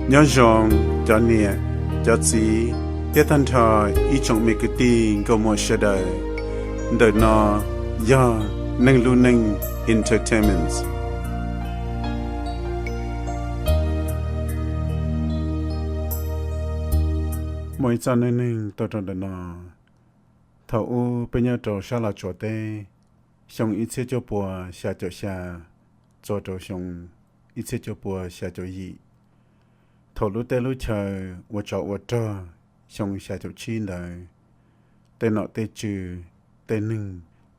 Nyob zoo cov niam, cov txiv thiab tag nrho ib tsoom me kwv tij nkauj muam sawv daws. Ntawm no yog Neeg Lub Neej Entertainment. Muaj ib txoj neej neeg tau rau ntawm no. Thaum ub peb nyob rau sab Los Tsuas teb, xyoo ib txhiab cuaj puas xya caum xya txog rau xyoo ib txhiab cuaj puas xya caum yim, thaum lub teb lub chaw ua tsov ua rog xyoo xya caum tsib ntawd, tej nom tej tswv, tej neeg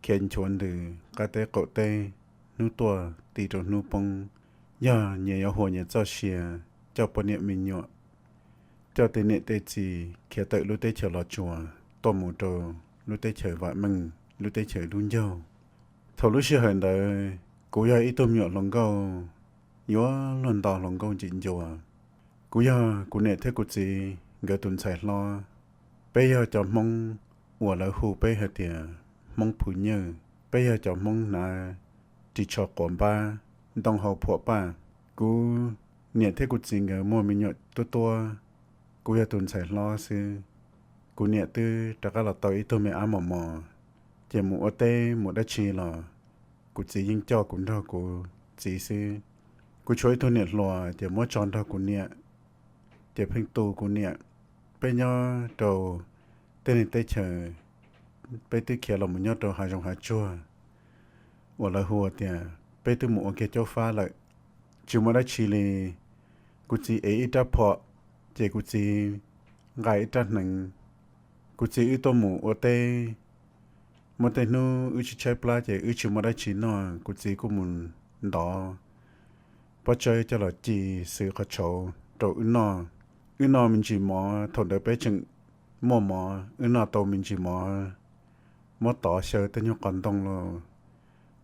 khiav nchuav ntws qab teb qaum teb, hnub tuaj ti rau hnub poob, yog nyias yuav huas nyias txoj sia, coj poj niam me nyuam, coj tej niam tej txiv khiav tawm lub teb chaws Los Tsuas tuaj mus rau lub teb chaws vam meej, lub teb chaws dub ncauj. Thaum lub sij hawm ntawd kuv yog ib tug me nyuam hluas nkauj, yuav luag nto hluas nkauj ntsim ncua. Kuv yog kuv niam thiab kuv txiv nkawd tus ntxhais hlob. Peb yog cov Hmoob uas lawv hu peb hais tias Hmoob Phu Nyawj, peb yog cov Hmoob hnav ris tsho quav npab, ntoo hau phuam paj. Kuv niam thiab kuv txiv nkawd muaj me nyuam tuab tuab, kuv yog tus ntxhais hlob xwb. Kuv niam twb rov qab los tau ib tug me ab mos mos, ces mus ua teb mus dab tsi los kuv txiv yeej coj kuv nrog kuv txiv xwb. Kuv tshuav ib tug niam hluas ces muab tso nrog kuv niam, ces pheej tu kuv niam. Peb nyob rau tej neeg teb chaws, peb twb khiav los mus nyob rau hav zoov hav tsuag uas lawv hu tias peb twb mus ua kiag caub fab lawm, tsis muaj dab tsi li. Kuv txiv ev ib rab phom, ces kuv txiv nqa ib rab hneev. Kuv txiv wb tuaj mus ua teb, muaj tej hnub wb tsis tshaib plab ces wb tsis muaj dab tsi noj, kuv txiv kuj mus ntov pob tsawb coj los ci xwb qhov tshauv rau wb noj. Wb noj me ntsis mov, thaum ntawd peb tseem muaj mov, wb noj tau me ntsis mov, muab tov xyaw tej nyuag qos ntoo los,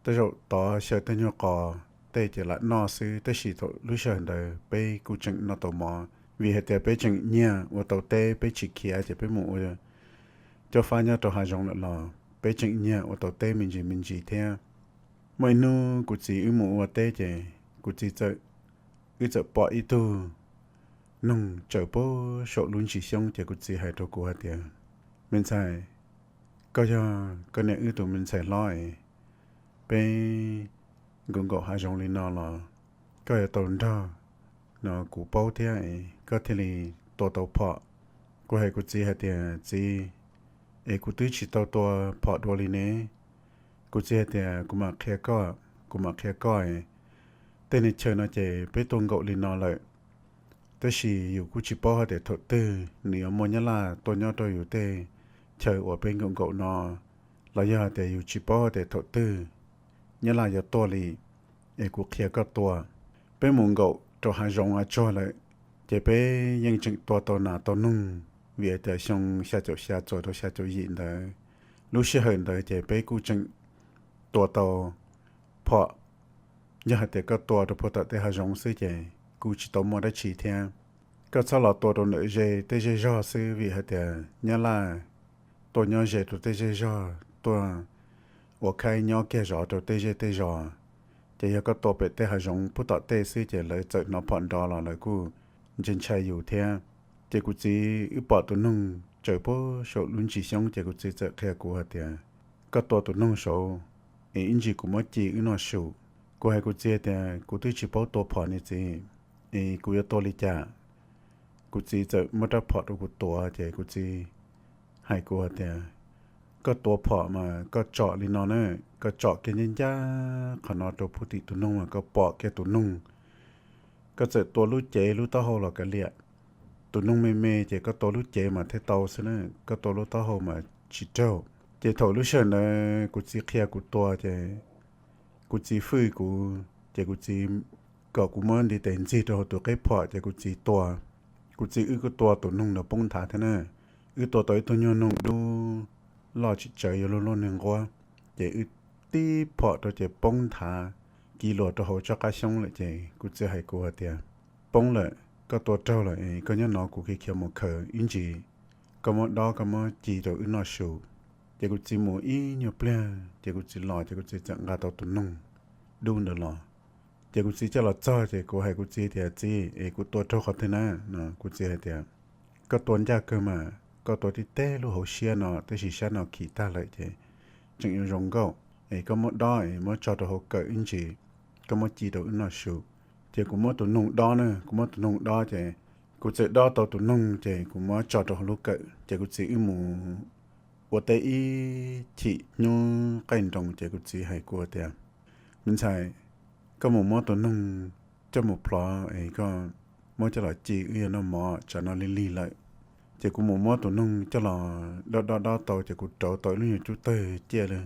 tej zaum tov xyaw tej nyuag qos tej ces lam noj xwb. Tab sis thaum lub sij hawm ntawd peb kuj tseem noj tau mov, vim hais tias peb tseem nyiag ua tau teb, peb tsis khiav ces peb mus ua caub fab nyob rau hav zoov lawm los peb tseem nyiag ua tau teb me ntsis me ntsis thiab. Muaj ib hnub kuv txiv wb mus ua teb ces kuv txiv txawm, wb txawm pom ib tug noog tsaws puag saum lub ntsis xyoob ces kuv txiv hais rau kuv hais tias, me ntxhais, koj yog koj niam wb tus me ntxhais hlob es peb nkaum nkaum hav zoov li no los koj yuav tau nrog no kuv paub thiab es koj thiaj li tua tau phom. Kuv hais kuv txiv hais tias, txiv, es kuv twb tsis tau tua phom dua li ne. Kuv txiv hais tias, kuv mam qhia koj, kuv mam qhia koj. Tej neeg chaw no ces peb tuaj nkaum li no lawm, tab sis yus kuj tsis paub hais tias thaum twg nws yuav muaj nyab laj tuaj nyob rau yus tej chaw uas peb nkaum nkaum no, los yog hais tias yus tsis paub hais tias thaum twg nyab laj yuav tuaj li. Es kuv qhia koj tua. Peb mus nkaum rau hav zoov hav tsuag lawm, ces peb yeej tseem tua tau nas tau noog, vim hais tias xyoo xya caum xya txuas rau xya caum yim ntawd, lub sij hawm ntawd ces peb kuj tseem tua tau phom. Yog hais tias koj tua rau puag tom tej hav zoov xwb ces kuj tsis tau muaj dab tsi thiab. Koj txhob los tua rau ntawm ze tej zej zog xwb, vim hais tias nyab laj tuaj nyob ze rau tej zej zog, tuaj ua khaib nyob kiag zov rau tej zej tej zos. Ces yog koj tua pem tej hav zoov puag tom tej xwb ces lawv txawm hnov phom nrov los lawv kuj ntshai ntshai yus thiab. Ces kuv txiv wb pom tus noog tsaws puag saum lub ntsis xyoob ces kuv txiv txawm qhia kuv hais tias, koj tua tus noog saud es ib ntsis kuv muab ci wb noj su. Kuv hais kuv txiv tias, kuv twb tsis paub tua phom ne txiv, es kuv yuav tua li cas? Kuv txiv txawm muab rab phom rau kuv tuav ces kuv txiv hais kuv hais tias, koj tua phom mas koj tsom li no na, koj tsom kiag ncaj ncaj qhov no rau puag tim tus noog mas koj pom kiag tus noog. Koj txawm tua lub cev lub taub hau los kav liam, tus noog me me ces koj tua lub cev mas thiaj tau xwb na, koj tua lub taub hau mas tsis raug. Ces thaum lub sij hawm ntawd kuv txiv qhia kuv tua ces kuv txiv fwj kuv, ces kuv txiv kom kuv muab ntiv tes ntxig rau hauv tus qeb phom ces kuv txiv tua. Kuv txiv wb kuj tua tus noog ntawd poob nthav thiab na. Wb tua tau ib tug nyuag noog dub loj tsis tsawg yuav luag luaj niag nquab, ces wb tib phom rau ces poob nthav kiv luas rau hauv tsob qab xyoob lawm ces kuv txiv hais kuv hais tias, poob lawm, koj tua raug lawm es koj nyob no kuv khiav khiav mus khaws ib ntsis, koj muab dob koj muab ci rau wb noj su. Ces kuv txiv mus ib nyuag pliag ces kuv txiv los ces kuv txiv txawm nqa tau tus noog dub ntawd los. Ces kuv txiv coj los txog ces kuv hais kuv txiv tias, Txiv, es kuv tua raug qhov twg na? No kuv txiv hais tias, Koj tua ncaj kawg mas, koj tua tib teg lub hauv siab no, tab sis sab no khim tag lawm ces tseem yuav zoo nkauj. Es koj muab dob es muab tso rau hauv kawm ib ntsis, koj muab ci rau wb noj su. Ces kuv muab tus noog dob na, kuv muab tus noog dob ces kuv txawm dob tau tus noog ces kuv muab tso rau hauv lub kawm ces kuv txiv wb mus ua teb ib chim hnub qaij nroos ces kuv txiv hais kuv tias, Me ntxhais, koj mus muab tus noog coj mus plhov es koj muab coj los ci, wb yuav noj mov, tsam no lig lig lawm. Ces kuv mus muab tus noog coj los dob dob dob tau ces kuv rauv tau ib lub nyuag cub tawg ciaj li,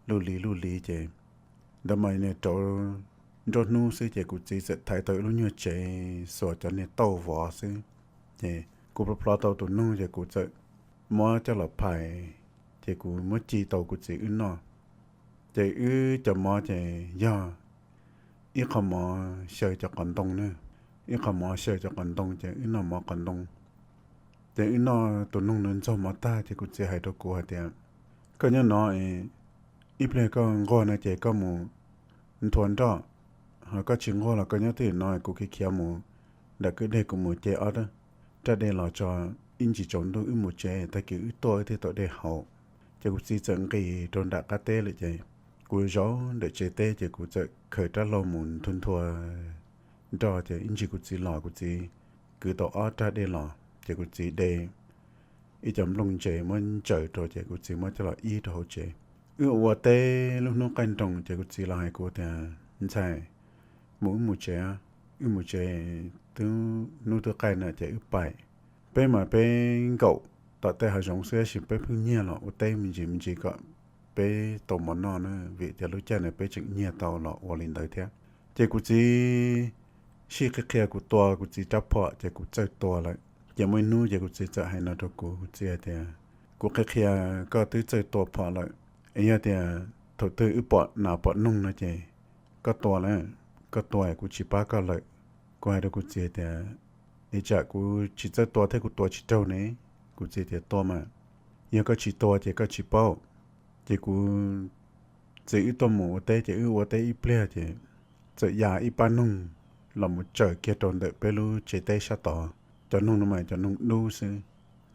lub li lub li ces ntawd mas niag rauv nruab hnub xwb ces kuv txiv txawm thaiv tau ib lub nyuag tsev xuas cov niag tauj vov xwb. Ces kuv plhov plhov tau tus noog ces kuv txawm muab coj los phais, ces kuv muab ci tau kuv txiv wb noj. Ces wb cov mov ces yog ib qho mov xyaw cov qos ntoo na, ib qho mov xyaw cov qos ntoo ces wb noj mov qos ntoo. Ces wb noj tus noog no ntxuag mov tag ces kuv txiv hais rau kuv hais tias, Koj nyob no es ib pliag koj nquag no ces koj mus nthua nroj, ho koj tsis nquag los koj nyob twj ywm no, kuv khiav khiav mus nram kwj deg, kuv mus ce ob raj dej los tso, ib ntsis tsaus ntuj wb mus tsev, tag kis wb tuaj wb thiaj tau dej haus. Ces kuv txiv txawm nqis rau nram qab teb lawm ces kuv zaum ntawm tsev teb ces kuv txawm khaws rab hlau mus nthua nthua nroj ces ib ntsis kuv txiv los, kuv txiv kwv tau ob raj dej los ces kuv txiv de ib co nplooj ntse muab ntsaws rau ces kuv txiv muab coj los ib rau hauv tsev. Wb ua teb lub hnub qaij nroos ces kuv txiv los hais kuv tias, Ntxhais, mus wb mus tsev, wb mus tsev, twb hnub twb qaij na ces wb pais. Peb mas peb nkaum tom tej hav zoov xwb tab sis peb pheej nyiag los ua teb me ntsis me ntsis kom peb tau mov noj na, vim tias lub caij no peb tseem nyiag tau los ua li ntawd thiab. Ces kuv txiv sij qhia qhia kuv tua kuv txiv rab phom ces kuv txawj tua lawm. Ces muaj ib hnub ces kuv txiv txawm hais no rau kuv, kuv txiv hais tias, Kuv qhia qhia koj twb txawj tua phom lawm, es yog tias thaum twg wb pom nas pom noog no ces koj tua lawm, koj tua kuv tsis pab koj lawm. Kuv hais rau kuv txiv tias, Es tsam kuv tsis txawj tua thiab kuv tua tsis raug ne? Kuv txiv tias, Tua mas, yog koj tsis tua ces koj tsis paub. Ces kuv txiv wb tuaj mus ua teb ces wb ua teb ib pliag ces txawm ya ib pab noog los mus tsaws kiag rau ntawm peb lub tsev teb sab tod. Cov noog no mas cov noog dub xwb.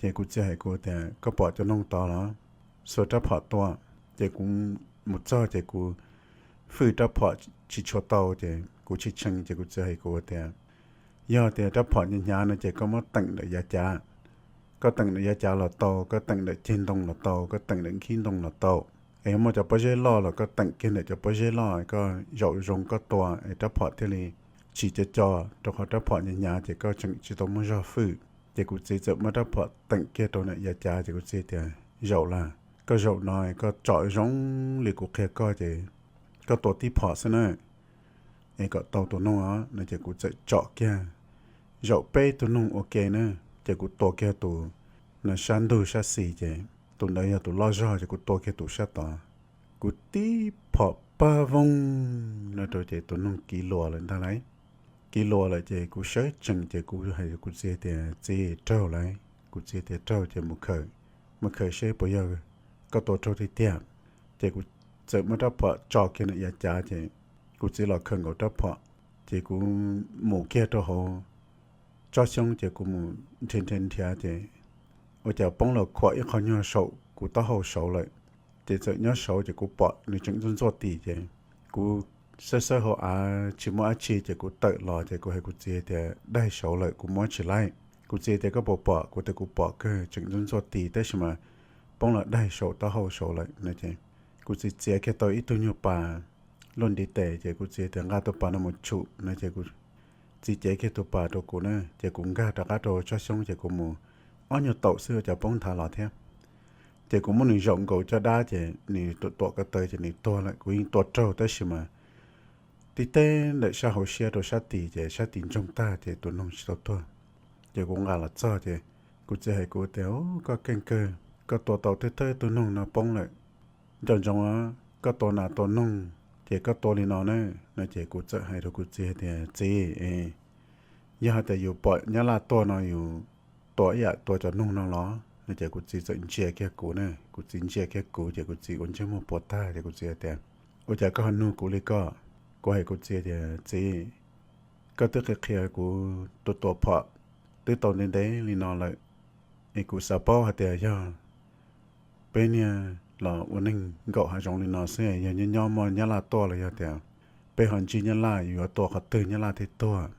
Ces kuv txiv hais kuv tias, Koj pom cov noog tod los? Xuas rab phom tua. Ces kuv mus txog ces kuv fwj rab phom tsis tshua tau ces kuv tshee tshee ces kuv txiv hais kuv tias, Yog tias rab phom hnyav hnyav no ces koj muab teem ntawm yav cav. Koj teem ntawm yav cav los tau, koj teem ntawm ceg ntoo los tau, koj teem ntawm nkhib ntoo los tau. Es yog muaj cov pob zeb loj los koj teem kiag ntawm cov pob zeb loj, koj zaum zoo koj tua es rab phom thiaj li tsis co co, rau qhov rab phom hnyav hnyav ces koj tseem tsis tau muaj zog fwj. Ces kuv txiv txawm muab rab phom teem kiag rau ntawm yav cav ces kuv txiv tias, Zaum las, koj zaum no koj tsom zoo li kuv qhia koj ces koj tua tib phom xwb na, es kom tau tus noog os. No ces kuv txawm tsom kiag, zaum peb tug noog ua ke na, ces kuv tua kiag tus no sab ntug sab xis ces tus ntawd yog tus loj zog ces kuv tua kiag tus sab tod. Kuv tib phom pag voog no rau ces tus noog kiv luas lawm ntag lauj. Kiv luas lawm ces kuv sawv tsees ces kuv hais kuv txiv tias, Txiv, raug lauj. Kuv txiv tias, Raug ces mus khaws, mus khaws seb puas yog koj tua raug tiag tiag. Ces kuv txawm muab rab phom tso kiag ntawm yav cav ces kuv txiv los khaws nkaus rab phom, ces kuv mus kiag rau hauv tsob xyoob ces kuv mus nrhiav nrhiav nrhiav ces ua cas poob los khuam ib qho nyuag saum kuv taub hau saud lawm. Ces txawm nyob saud ces kuv pom nws tseem ntxuaj ntxuaj tis ces kuv xawb xawb hauv av tsis muaj dab tsi ces kuv tawm los ces kuv hais kuv txiv tias, Daig saud lawm, kuv muab tsis laib. Kuv txiv tias, Koj puas pom? Kuv tias, Kuv pom kawg, tseem ntxuaj ntxuaj tis tab sis mas poob los daig saum taub hau saud lawm no ces kuv txiv txiav kiag tau ib tug nyuag pas luaj ntiv tes ces kuv txiv tias, Nqa tus pas no mus tshum no ces kuv txiv cev kiag tus pas rau kuv na ces kuv nkag rov qab rau tsob xyoob ces kuv mus ob nyuag taum xwb ua cas poob nthav los thiab. Ces kuv muab nws zaum nkaus caj dab ces nws tuam tuam ko taw ces nws tuag lawm. Kuv yeej tua raug tab sis mas tib teb ntawm sab hauv siab rau sab tid ces sab tid ntsoog tag ces tus noog tsis tau tuag. Ces kuv nqa los txog ces kuv txiv hais kuv tias, Koj keej kawg, koj tua tau thawj thawj tug noog no poob lawm. Nco ntsoov, koj tua nas tua noog ces koj tua li no na. No ces kuv txawm hais rau kuv txiv hais tias, Txiv, yog hais tias yus pom nyab laj tuaj no yus tua ib yam tua cov noog no los? No ces kuv txiv txawm ntsia kiag kuv na, kuv txiv ntsia kiag kuv ces kuv txiv ua ntsej muag puas tag ces kuv txiv hais tias, Ua cas koj ho nug kuv li koj? Kuv hais kuv txiv tias, Txiv, koj twb qhia qhia kuv tua tua phom twb tau ntev ntev li no lawm, es kuv xav paub hais tias yog peb niag los ua neeg nkaum hav zoov li no xwb, yog nyob nyob muaj nyab laj tuaj los yog tias peb ho ntsib nyab laj yuav tua qhov twg nyab laj thiaj tuag,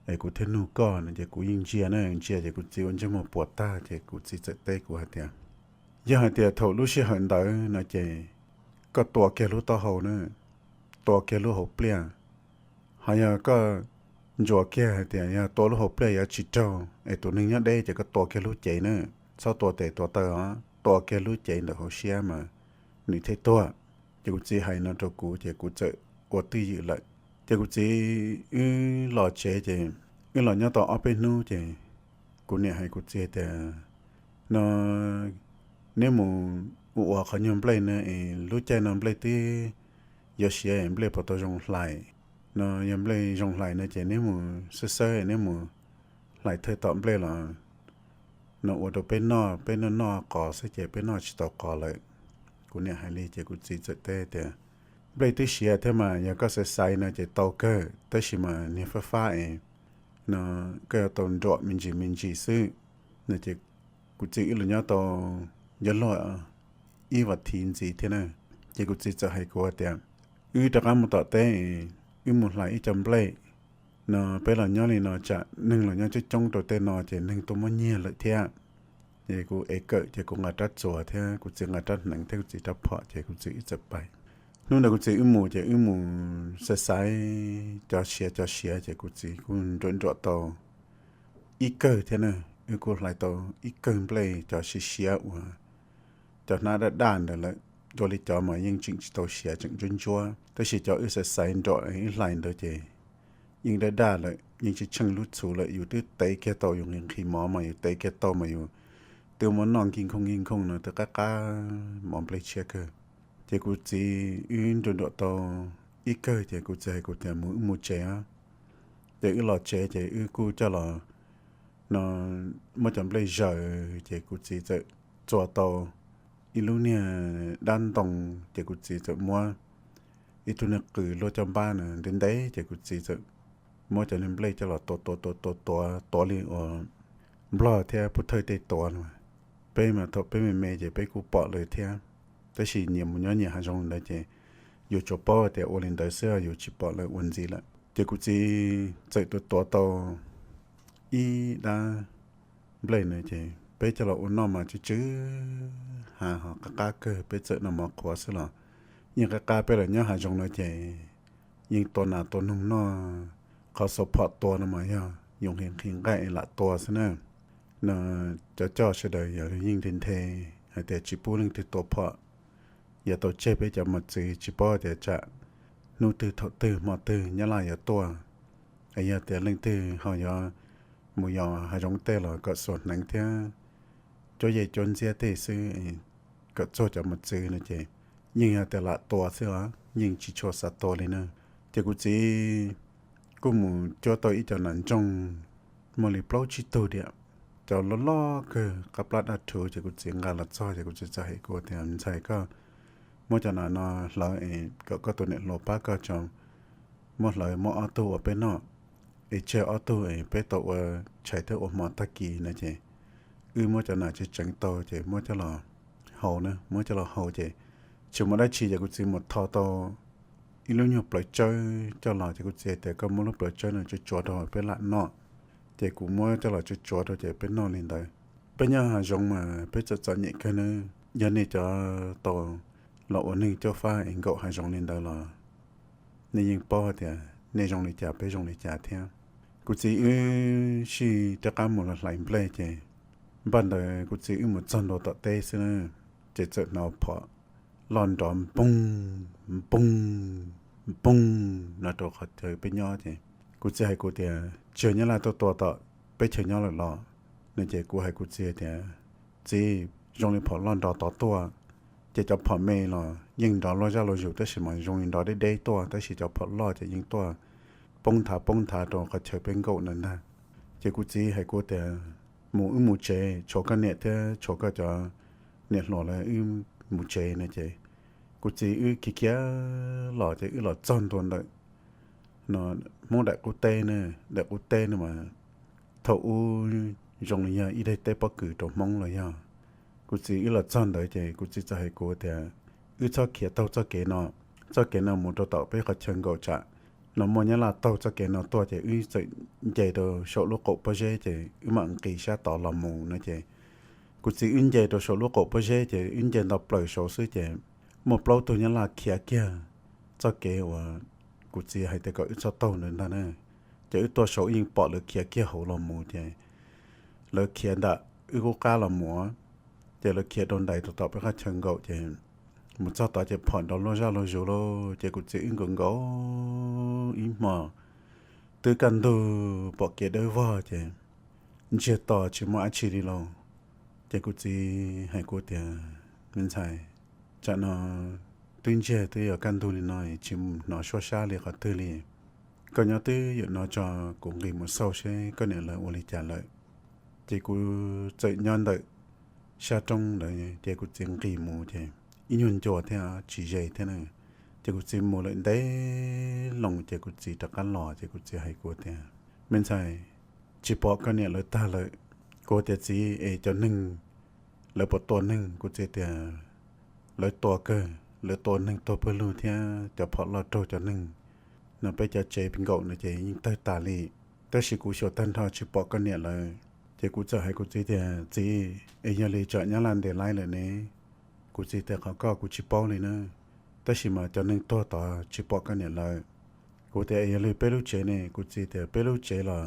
es kuv thiaj nug koj no. Ces kuv yeej ntsia na, ntsia ces kuv txiv ua ntsej muag puas tag, ces kuv txiv txawm teb kuv hais tias, Yog hais tias thaum lub sij hawm ntawd no ces koj tua kiag lub taub hau na, tua kiag lub hauv pliaj. Ho yog koj ntsuas kiag hais tias yog tua lub hauv pliaj yuav tsis raug es tus neeg nyob deb ces koj tua kiag lub cev na, txhob tua tes tua taw os, tua kiag lub cev ntawm hauv siab mas nws thiaj tuag. Ces kuv txiv hais no rau kuv ces kuv txawm ua twj ywm lawm. Ces kuv txiv wb los tsev ces wb los nyob tau ob peb hnub ces kuv niam hais kuv txiv tias, No neb mus ua ua qhov nyuag nplej no es lub caij no nplej twb yuav siav, nplej puas tau zoo hlais? No yog nplej zoo hlais no ces neb mus xawb xawb, neb mus hlais thawj tom nplej los no ua rau peb noj, peb noj noj qos xwb ces peb noj tsis tau qos lawm. Kuv niam hais li ces kuv txiv txawm teb tias, Nplej twb siav thiab mas yog koj xaiv xaiv no ces tau kawg, tab sis mas niag fab fab es no koj yuav tau nruam me ntsis me ntsis xwb no. Ces kuv txiv wb los nyob tau yuav luag ib vas thiv ntxiv thiab na, ces kuv txiv txawm hais kuv tias, Wb rov qab mus tom teb, wb mus hlais ib co nplej no, peb los nyob li no tsam neeg los nyob coob coob rau tej no ces neeg tuaj muab nyiag lawm thiab. Ces kuv ev kawm ces kuv nqa rab txuas thiab kuv txiv nqa rab hneev thiab kuv txiv rab phom ces kuv txiv wb txawm pais. Hnub ntawd kuv txiv wb mus ces wb mus xaiv xaiv cov siav cov siav ces kuv txiv kuj nruam nruam tau ib kawg thiab na. Wb kuj hlais tau ib kawg nplej cov siav siav uas cov hnab daj daj ntawd lawm. Dua li cov mas yeej tseem tsis tau siav, tseem ntsuab ntsuab, tab sis cov wb xaiv xaiv nruam wb hlais ntawd ces yeej daj daj lawm, yeej tsis tsheej lub txhuv lawm. Yus twb tev kiag tau, yus nqhis nqhis mov mas yus tev kiag tau mas yus twb muab noj nkij nkhooj nkij nkhooj no twb qab qab mov nplej tshiab kawg. Ces kuv txiv wb nruam nruam tau ib kawg ces kuv txiv hais kuv tias, Mus, wb mus tsev os. Ces wb los tsev ces wb kuj coj los no muab cov nplej zaws ces kuv txiv txawm txua tau ib lub niag dab ntoo, ces kuv txiv txawm muab ib tug niag qws luaj caj npab no ntev ntev ces kuv txiv txawm muab cov niag nplej coj los tuav tuav tuav tuav tuav tuav li uas Nplog thiab Pub Thawj tej tuav no. Peb mas thaum peb me me ces peb kuj pom lawv thiab, tab sis nyias mus nyob nyias hav zoov ntawd ces yus tsuas paub tias ua li ntawd xwb, yus tsis pom lawv ua ntxiv lawm. Ces kuv txiv txawm tuav tuav tau ib dab nplej na ces peb coj los ua noj mas tsw tsw hav ho qab qab kawg, peb txawm noj mov qhuav xwb los yeej qab qab. Peb los nyob hav zoov no ces yeej tua nas tua noog noj, qhov xuas phom tua no mas yog yus nqhis nqhis nqaij es lam tua xwb na. No cov coj sawv daws yog yeej nthe nthe hais tias tsis pub leej twg tua phom, yuav tau tseg peb cov mos txwv, tsis paub tias tsam hnub twg thaum twg hmo twg nyab laj yuav tuaj, es yog tias leej twg ho yuav mus yos hav zoov tej los kom xuas hneev thiab cuab yej cuab ntxiab tej xwb, kom txuag cov mos txwv no ces yeej yog tias lam tua xwb os, yeej tsis tshua xav tua li na. Ces kuv txiv kuj mus cuab tau ib co nas ntsooj muaj li plaub tsib tug diam, cov loj loj kawg qab plab daj rhuv, ces kuv txiv nqa los txog ces kuv txiv txawm hais kuv tias, Ntxhais, koj muab cov nas no hlawv es kom koj tus niam hluas pab koj tso, muab hlawv muab ob tug ua peb noj, es tseg ob tug es peb tau ua tshais thiab ua hmo tag kis no. Ces wb muab cov nas tsev tseev tau ces muab coj los hau na, muab coj los hau ces tsis muaj dab tsi ces kuv txiv mus tho tau ib lub nyuag plawv tsawb coj los ces kuv txiv hais tias, Koj muab lub plawv tsawb no tsuav tsuav rau peb lam noj. Ces kuv muab coj los tsuav tsuav rau ces peb noj li ntawd. Peb nyob hav zoov mas peb txom txom nyem kawg nawb, yog nej cov tau los ua neeg caub fab es nkaum hav zoov li ntawd los nej yeej paub tias nej zoo li cas peb zoo li cas thiab. Kuv txiv wb sij rov qab mus los hlais nplej ces npaj ntawd kuv txiv wb mus txog ntua tom teb xwb na, ces txawm hnov phom loj nrov npoog npoog npoog no rau qhov chaw peb nyob ces kuv txiv hais kuv tias, Tsis yog nyab laj tuaj tua tom peb chaw nyob lawm los? No ces kuv hais kuv txiv tias, Txiv, zoo li phom loj nrov tod tuaj. Ces cov phom me los yeej nrov luaj zaj luaj zus tab sis mas zoo li nrov deb deb tuaj, tab sis cov phom loj ces yeej tuaj poob nthav poob nthav rau qhov chaw peb nkaum ntawd ntag. Ces kuv txiv hais kuv tias, Mus, wb mus tsev, tshuav koj niam thiab tshuav koj cov niam hluas lawv, wb mus tsev no ces kuv txiv wb khiav khiav los ces wb los txog ntua ntawm no, Hmoob daim qub teb ne, daim qub teb no mas thaum ub zoo li yog ib daim teb pob kws rau Hmoob los yog. Kuv txiv wb los txog ntawd ces kuv txiv txawm hais kuv tias, wb txhob khiav taug txoj kev no, txoj kev no mus rau tom peb qhov chaw nkaum tsam no muaj Nyab Laj taug txoj kev no tuaj ces wb txawm nce rau saum lub qaum pob zeb ces wb mam nqis sab tod los mus no ces kuv txiv wb nce rau saum lub qaum pob zeb ces wb nce nto plaws saud xwb ces muaj plaub tug Nyab Laj khiav kiag txoj kev uas kuv txiv hais tias kom wb txhob taug ntawd ntag na. Ces wb tuaj saud yeej pom lawv khiav kiag hauv los mus ces lawv khiav ntawm wb qub qab los mus, ces lawv khiav rau ntais rau tom peb qhov chaw nkaum ces mus txog tod ces phom nrov luaj zaj luaj zus lawm ces kuv txiv wb nkaum nkaum ib hmo twb kaj ntug pom kev dawb vog ces ntsiag to tsis muaj dab tsi li lauj. Ces kuv txiv hais kuv tias, me ntxhais, tsam no twb ntsiag twb yuav kaj ntug li no tsis hnov suab sab li qhov twg li. Koj nyob twj ywm no tso, kuv nqis mus xauj seb koj niam lawv ua li cas lawm. Ces kuv txawm nyob ntawm sab roob ntawd ces kuv txiv nqis mus ces ib nyuag ncua thiab tsis ze thiab na. Ces kuv txiv mus lawm ntev loo ces kuv txiv rov qab los ces kuv txiv hais kuv tias, me ntxhais, tsis pom koj niam lawv tag lawm. Kuv tias, txiv, es cov neeg lawv puas tua neeg? Kuv txiv tias, lawv tua kawg, lawv tua neeg tuag pawg lug thiab cov phom loj raug cov neeg no, peb cov tsev nkaum no ces yeej tawg tas li. Tab sis kuv xyuas tag nrho tsis pom koj niam lawv. Ces kuv txawm hais kuv txiv tias, txiv, es yog li tsam Nyab Laj ntes laib lawm ne? Kuv txiv tias, qhov koj kuv tsis paub li na, tab sis mas cov neeg tuag tod tsis pom koj niam lawv. Kuv tias, es yog li peb lub tsev ne? Kuv txiv tias, peb lub tsev los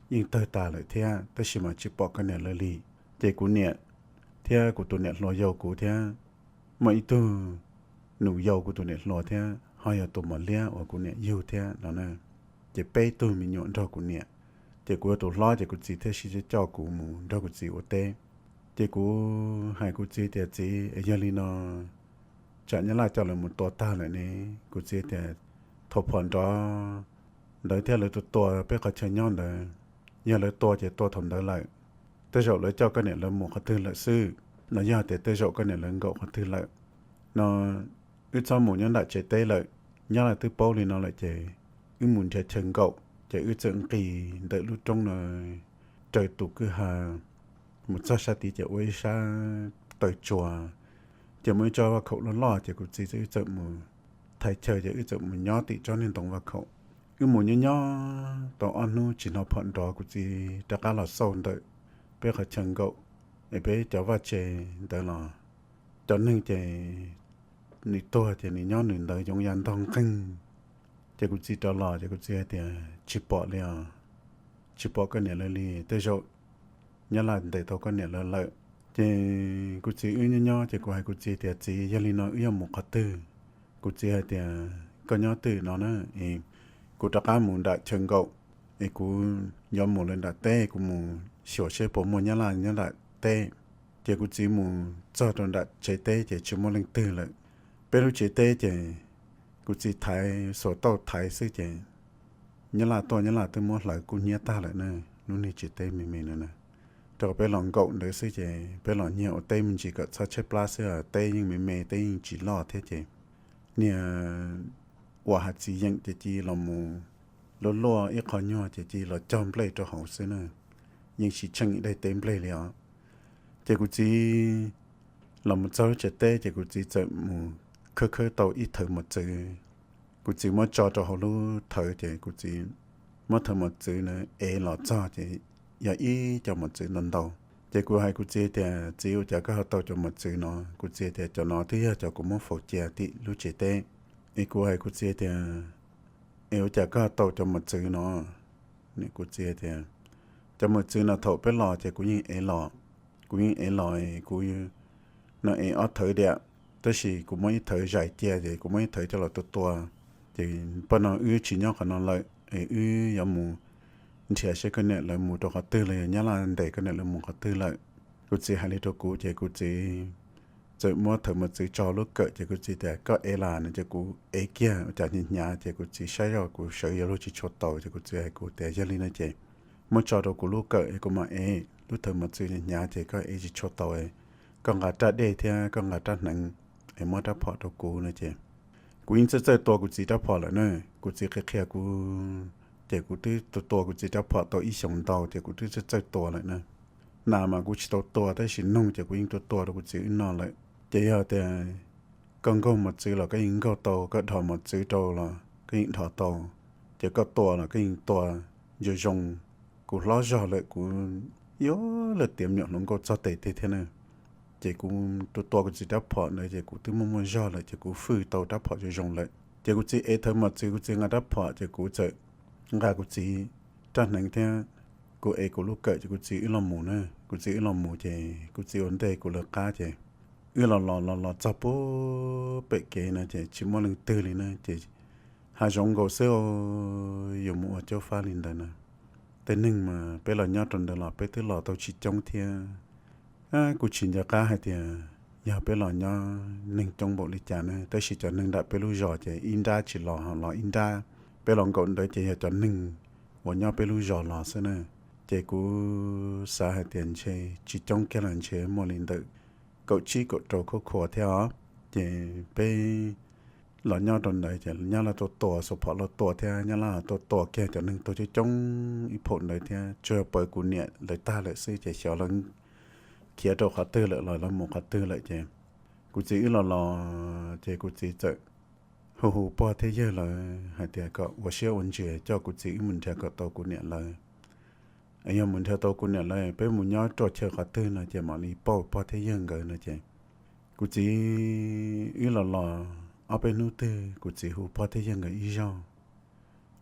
yeej tawg tas lawm thiab tab sis mas tsis pom koj niam lawv li. Ces kuv niam thiab kuv tus niam hluas yau kuv thiab, muaj ib tug nus yau kuv tus niam hluas thiab ho yog tus mos liab uas kuv niam yug thiab no na. Ces peb tug me nyuam nrog kuv niam. Ces kuv yog tus hlob ces kuv txiv thiaj sib coj kuv mus nrog kuv txiv ua teb. Ces kuv hais kuv txiv tias, txiv, es yog li no tsam Nyab Laj coj lawv mus tua tag lawm ne? Kuv txiv tias, thaum phom nrov ntawd thiab lawv tua tua peb qhov chaw nyob ntawd, yog lawv tua ces tua thaum ntawd lawm. Tej zaum lawv coj koj niam lawv mus qhov twg lawm xwb, los yog tias tej zaum koj niam lawv nkaum qhov twg lawm no. Wb txhob mus nyob nram tsev teb lawm, Nyab Laj twb paub li no lawm ces wb mus nrhiav chaw nkaum. Ces wb txawm nqis ntawm lub roob no raws tus kwj ha mus txog sab tid ces ua ib sab taw tsua, ces muaj ib tsob vaj khaum loj loj ces kuv txiv wb txawm mus thaiv chaw ces wb txawm mus nyob tim tsob niag ntoo vaj khaum. Wb mus nyob nyob tau ob hnub tsis hnov phom nrov kuv txiv rov qab los xauj ntawm peb qhov chaw nkaum es peb cov vaj tse ntawd los cov neeg ces nws tuag ces nws nyob nws ntawd yoov ya ntog nqeeg. Ces kuv txiv rov los ces kuv txiv hais tias, tsis pom li os, tsis pom koj niam lawv li, tej zaum Nyab Laj ntes tau koj niam lawv lawm. Ces kuv txiv wb nyob nyob ces kuv hais kuv txiv tias, txiv, yog li no wb yuav mus qhov twg? Kuv txiv hais tias, koj nyob twj ywm no na, kuv rov qab mus nram chaw nkaum es kuv yuav mus lawm nram teb, kuv mus xyuas seb puas muaj Nyab Laj nyob nram teb. Ces kuv txiv mus txog rau nram tsev teb ces tsis muaj leej twg lawm. Peb lub tsev teb ces kuv txiv thaiv xuas tauj thaiv xwb ces Nyab Laj tuaj Nyab Laj twb muab hlawv kub hnyiab tag lawm na. Lub niag tsev teb me me no na, rau qhov peb los nkaum ntawd xwb ces peb los nyiag ua teb me ntsis kom txhob tshaib plab xwb, teb yeej me me teb yeej tsis loj thiab ces niag uas hav txiv yeem ces cia los mus luaj luaj ib qho nyuag ces cia los cog nplej rau hauv xwb na, yeej tsis tsheej ib daim teb nplej li os. Ces kuv txiv los mus txog lub tsev teb ces kuv txiv txawm mus khawb khawb tau ib thawv mos txwv. Kuv txiv muab tso rau hauv lub thawv ces kuv txiv muab thawv mos txwv na ev los txog ces yog ib co mos txwv ntau ntau. Ces kuv hais kuv txiv tias, txiv, ua cas koj ho tau cov mos txwv no? Kuv txiv tias, cov no twb yog cov kuv muab faus cia tim lub tsev teb. Es kuv hais kuv txiv tias, es ua cas koj ho tau cov mos txwv no? Kuv txiv tias, cov mos txwv no thaum peb los ces kuv yeej ev los, kuv yeej ev los, kuv no ev ob thawv diam, tab sis kuv muab ib thawv zais cia ces kuv muab ib thawv coj los tua tua. Ces poj no wb tsis nyob qhov no lawm es wb yuav mus nrhiav seb koj niam lawv mus rau qhov twg los yog Nyab Laj ntes koj niam lawv mus qhov twg lawm. Kuv txiv hais li rau kuv ces kuv txiv txawm muab thawv mos txwv tso lub kawm ces kuv txiv tias, koj ev las no ces kuv ev kiag ua cas hnyav hnyav ces kuv txiv saib zoj kuv sawv yuav luag tsis tshua taus ces kuv txiv hais kuv tias, yog li no ces muab tso rau kuv lub kawm es kuv mam ev. Lub thawv mos txwv hnyav hnyav ces koj ev tsis tshua tau, koj nqa rab dej thiab koj nqa rab hneev es muab rab phom rau kuv no ces Kuv yeej txawj txawj tua kuv txiv rab phom lawm na. Kuv txiv qhia qhia kuv, ces kuv twb tua tua kuv txiv rab phom tau ib xyoos ntau ces kuv twb txawj txawj tua lawm na. Nas mas kuv tsis tau tua tab sis noog ces kuv yeej tua tua rau kuv txiv wb noj lawm. Ces yog tias koj nkaug mos txwv los koj yeej nkaug tau, koj dhos mos txwv rau los koj yeej dhos tau, ces koj tua los koj yeej tua zoo zoo. Kuv hlob zog lawm kuv yuav luag tiav me nyuam hluas nkauj txog tes tiag thiab na. Ces kuv tua tua kuv txiv rab phom ntawd ces kuv twb muaj muaj zog lawm ces kuv fwj tau rab phom zoo zoo lawm. Ces kuv txiv ev thawv mos txwv, kuv txiv nqa rab phom ces kuv txawm nqa kuv txiv rab hneev thiab kuv ev kuv lub kawm ces kuv txiv wb los mus na. Kuv txiv wb los mus ces kuv txiv ua ntej kuv lawv qab ces wb los los los los txog puag pem kev no ces tsis muaj leej twg li na ces hav zoov nkaus xwb, yus mus ua caub fab li ntawd na. Tej neeg mas peb los nyob rau ntawd los peb twb los tau tsis coob thiab. Kuv tsis nco qab hais tias yog peb los nyob neeg coob npaum li cas na, tab sis cov neeg nram peb lub zos ces ib nrab tsis los ho los ib nrab. Peb los nkaum ntawd ces yog cov neeg uas nyob peb lub zos los xwb na. Ces kuv xav hais tias ntshe tsis coob kiag los ntshe muaj li ntawm kaum tsib kaum rau khub khuas thiab os. Ces peb los nyob rau ntawd ces nyab laj tuaj tua, xuas phom los tua thiab nyab laj tuaj tua kiag cov neeg tuag coob coob ib phaum ntawd thiab tsuas yog pawv kuv niam lawv tag lawm xwb ces xyov lawv khiav rau qhov twg lawm los lawv mus qhov twg lawm ces kuv txiv wb los los ces kuv txiv txawm hu hu pog thiab yawg lawv hais tias kom ua siab ua ntsws coj kuv txiv wb mus nrhiav kom tau kuv niam lawv. Yog mus nrhiav tau kuv niam lawv peb mus nyob ruaj chaw qhov twg no ces mam li pauj pog thiab yawg nkawd no ces kuv txiv wb los los ob peb hnub twg kuv txiv hu pog thiab yawg nkawd ib zaug,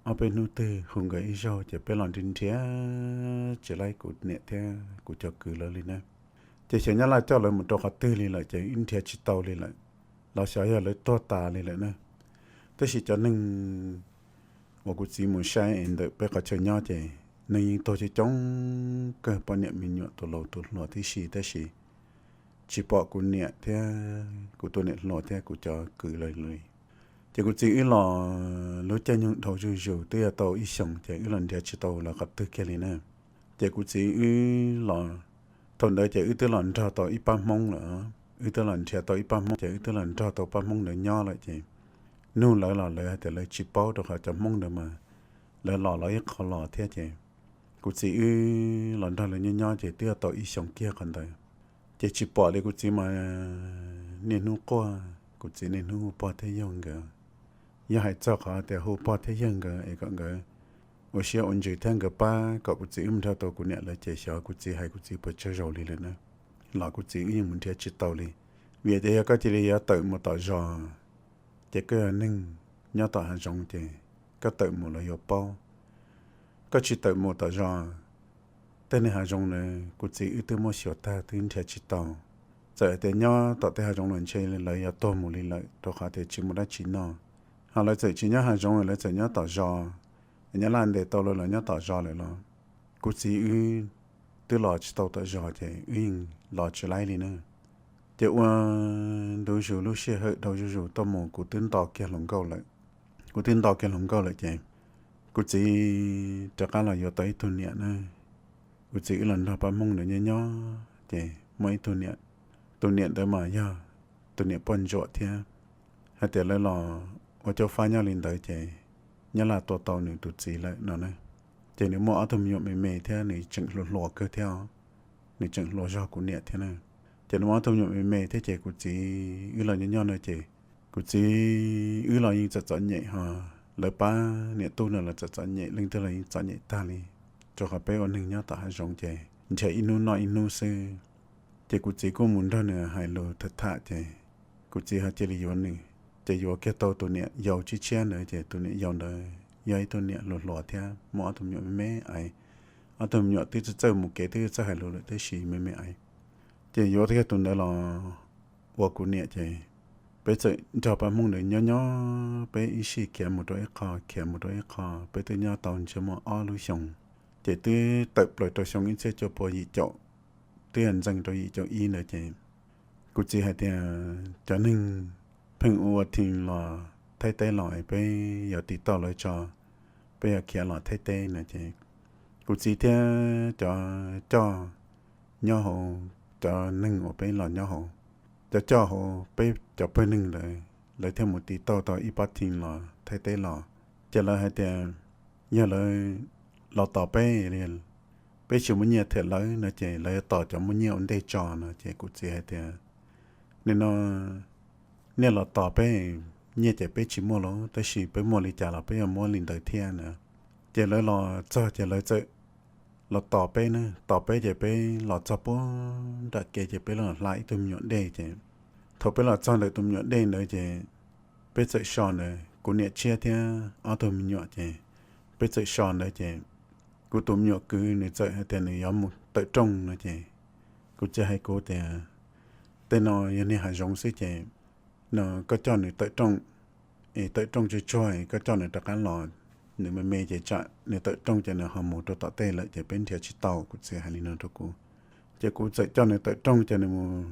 ob peb hnub twg hu nkawd ib zaug ces peb los nrhiav nrhiav tsis laib kuv niam thiab kuv cov kwv lawv li na. Ces xyov nyab laj coj lawv mus rau qhov twg li lawm ces wb nrhiav tsis tau li lawm, los xyov yog lawv tuag tas li lawm na. Tab sis cov neeg uas kuv txiv mus saib es ntawm peb qhov chaw nyob ces neeg yeej tuag coob coob kawg, poj niam me nyuam tus laus tus hluas tib si, tab sis tsis pom kuv niam thiab kuv tus niam hluas thiab kuv cov kwv lawv li. Ces kuv txiv wb los lub caij nyoog dhau zuj zus twb yuav tau ib xyoos ces wb los nrhiav tsis tau lawv qhov twg kiag li na. Ces kuv txiv wb los, thaum ntawd ces wb twb los nrog tau ib pab Hmoob lawm, wb twb los nrhiav tau ib pab Hmoob ces wb twb los nrog tau pab Hmoob ntawd nyob lawm ces nug lawv los lawv hais tias lawv tsis paub rau qhov cov Hmoob ntawd mas lawv los los ib qho los thiab ces kuv txiv wb los nrog lawv nyob nyob ces twb yuav tau ib xyoos kiag qhov ntawd. Ces tsis pom li kuv txiv mas niaj hnub quaj, kuv txiv niaj hnub hu pog thiab yawg nkawd. Yog hais txog qhov tias hu pog thiab yawg nkawd es kom nkawd ua siab ua ntsws thiab nkawd pab kom kuv txiv wb mus nrhiav tau kuv niam lawv ces xyov kuv txiv hais kuv txiv puas tsaug zog li lawm na. Los kuv txiv wb yeej mus nrhiav tsis tau li, vim tias yog koj cia li yuav tawm mus tom zos ces koj yog neeg nyob tom hav zoov ces koj tawm mus lawv yuav paub. Koj tsis tawm mus tom zos, tej neeg hav zoov na, kuv txiv wb twb muab xyuas tag twb nrhiav tsis tau. Txawm hais tias nyob tom tej hav zoov los ntshe lawv yuav tuag mus li lawm rau qhov tias tsis muaj dab tsi noj. Ho lawv txawm tsis nyob hav zoov, lawv txawm nyob tom zos, nyab laj ntes tau lawv los nyob tom zos lawm los kuv txiv wb twb los tsis tau tom zos ces wb yeej los tsis laib li na. Ces ua ntu zus lub sij hawm dhau zuj zus tuaj mus kuv twb nto kiag hluas nkauj lawm. Kuv twb nto kiag hluas nkauj lawm ces kuv txiv rov qab los yuav tau ib tug niam na. Kuv txiv wb los nrog pab Hmoob ntawd nyob nyob ces muaj ib tug niam, tus niam ntawd mas yog tus niam poj ntsuam thiab. Hais tias lawv los ua caub fab nyob li ntawd ces nyab laj tua tau nws tus txiv lawm no na. Ces nws muaj ob tug me nyuam me me thiab nws tseem hluas hluas kawg thiab os. Nws tseem hluas zog kuv niam thiab na. Ces nws muaj ob tug me nyuam me me thiab ces kuv txiv wb los nyob nyob no ces kuv txiv wb los yeej txom txom nyem ho lawv pab niam tub no los txom txom nyem, leej twg los yeej txom nyem tag li. Rau qhov peb ua neeg nyob tom hav zoov ces nrhiav ib hnub noj ib hnub xwb. Ces kuv txiv kuj mus nrog nws hais lus tham tham ces kuv txiv ho cia li yuav nws. Ces yuav kiag tau tus niam yau tshiab tshiab ntawd ces tus niam yau ntawd yog ib tug niam hluas hluas thiab muaj ob tug me nyuam me me aiv. Ob tug me nyuam twb txawj txawj mus kev twb txawj hais lus lawm tab sis me me aiv. Ces yuav kiag tus ntawd los ua kuv niam ces peb txawm nrog pab Hmoob ntawd nyob nyob, peb ib sij khiav mus rau ib qho khiav mus rau ib qho, peb twb nyob tau ntshe muaj ob lub xyoos. Ces twb tawm plaws rau xyoo ib txhiab cuaj pua yim caum, twb yog ntxees rau yim caum ib ntawd ces kuv txiv hais tias cov neeg pheej ua thi los Thaib teb los peb yuav tiv tauj lawv tso, peb yuav khiav los Thaib teb no ces kuv txiv thiab cov coj nyob hauv, cov neeg uas peb los nyob hauv, cov coj hauv peb cov pawg neeg ntawd lawv thiaj mus tiv tauj tau ib pob thij los Thaib teb los. Ces lawv hais tias yog lawv los tos peb, peb tsis muaj nyiaj them lawv no ces lawv yuav tos cov muaj nyiaj ua ntej tso no. Ces kuv txiv hais tias, nim no nej los tos peb, nyiaj ces peb tsis muaj lawm tab sis peb muaj li cas los peb yuav muab li ntawd thiab na. Ces lawv los txog ces lawv txawm los tos peb na, tos peb ces peb los txog puag nram kev ces peb los hla ib tug me nyuam dej ces thaum peb los txog ntawm tus me nyuam dej ntawd ces peb txawm so ntawd, kuv niam tshiab thiab ob tug me nyuam ces peb txawm so ntawd ces kuv tus me nyuam kwv nws txawm hais tias nws yuav mus tawm rooj no ces kuv txiv hais kuv tias, tej no yog niag hav zoov xwb ces no koj coj nws tawm rooj, es tawm rooj tsuag tsuag koj coj nws rov qab los, nws me me ces tsam nws tawm rooj ces nws ho mus rau tom tej lawm ces peb nrhiav tsis tau. Kuv txiv hais li no rau kuv. Ces kuv txawm coj nws tawm rooj ces nws mus